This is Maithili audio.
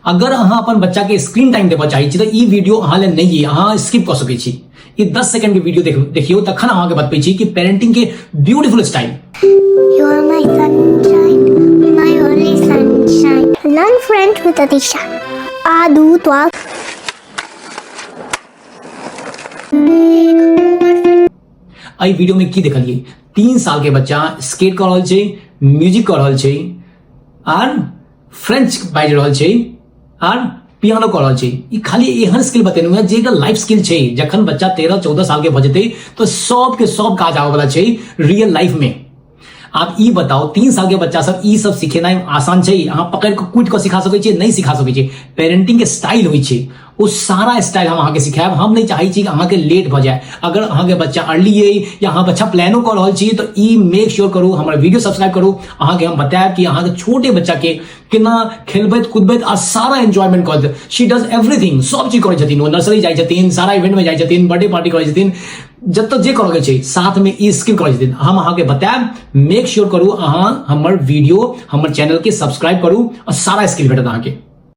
अगर अहाँ अपन बच्चा के स्क्रीन टाइम देबऽ चाहै छी तऽ ई वीडियो अहाँ लेल नहि अइ, अहाँ स्किप कऽ सकै छी। ई 10 सेकंड के वीडियो देखियौ, तखन अहाँके बतबै छी कि पेरेंटिंग के beautiful style. You are my sunshine, my only sunshine. Learn French with Atisha. A, deux, trois. एहि वीडियो में की देखलिए? 3 साल के बच्चा स्केट कऽ रहल छै, म्यूजिक कऽ रहल छै, आर फ्रेंच बाजि रहल छै, आर पियानो कऽ रहल छै। ई खाली एहन स्किल बतेलहुँ हेँ जे एकर लाइफ स्किल छै। जखन बच्चा 13-14 साल के भऽ जेतै तऽ सबके सब काज आबऽवला छै रियल लाइफ में। आब ई बताउ, 3 साल के बच्चा सब ई सब सिखेनाइ आसान छै? अहाँ पकड़ि कऽ कूटि कऽ सिखा सकै छियै? नहि सिखा सकै छियै। पेरेंटिंग के स्टाइल होइ छै, ओ सारा स्टाइल हम अहाँके सिखायब। हम नहि चाहै छी कि अहाँके लेट भऽ जाय। अगर अहाँके बच्चा अर्ली अइ या अहाँ बच्चा प्लानो कऽ रहल छी तऽ ई मेक श्योर करू हमर वीडियो सब्सक्राइब करू। अहाँके हम बतायब कि अहाँके छोटे बच्चाके केना खेलबैत कूदबैत आ सारा एन्जॉयमेंट कऽ देत। शी डज एवरीथिंग, सब चीज करै छथिन। ओ नर्सरी जाइ छथिन, सारा इवेंटमे जाइ छथिन, बर्थडे पार्टी करै छथिन, जतऽ जे करऽके छै साथमे ई स्किल करै छथिन। हम अहाँके बतायब, मेक श्योर करू अहाँ हमर वीडियो हमर चैनलके सब्सक्राइब करू आ सारा स्किल भेटत अहाँके।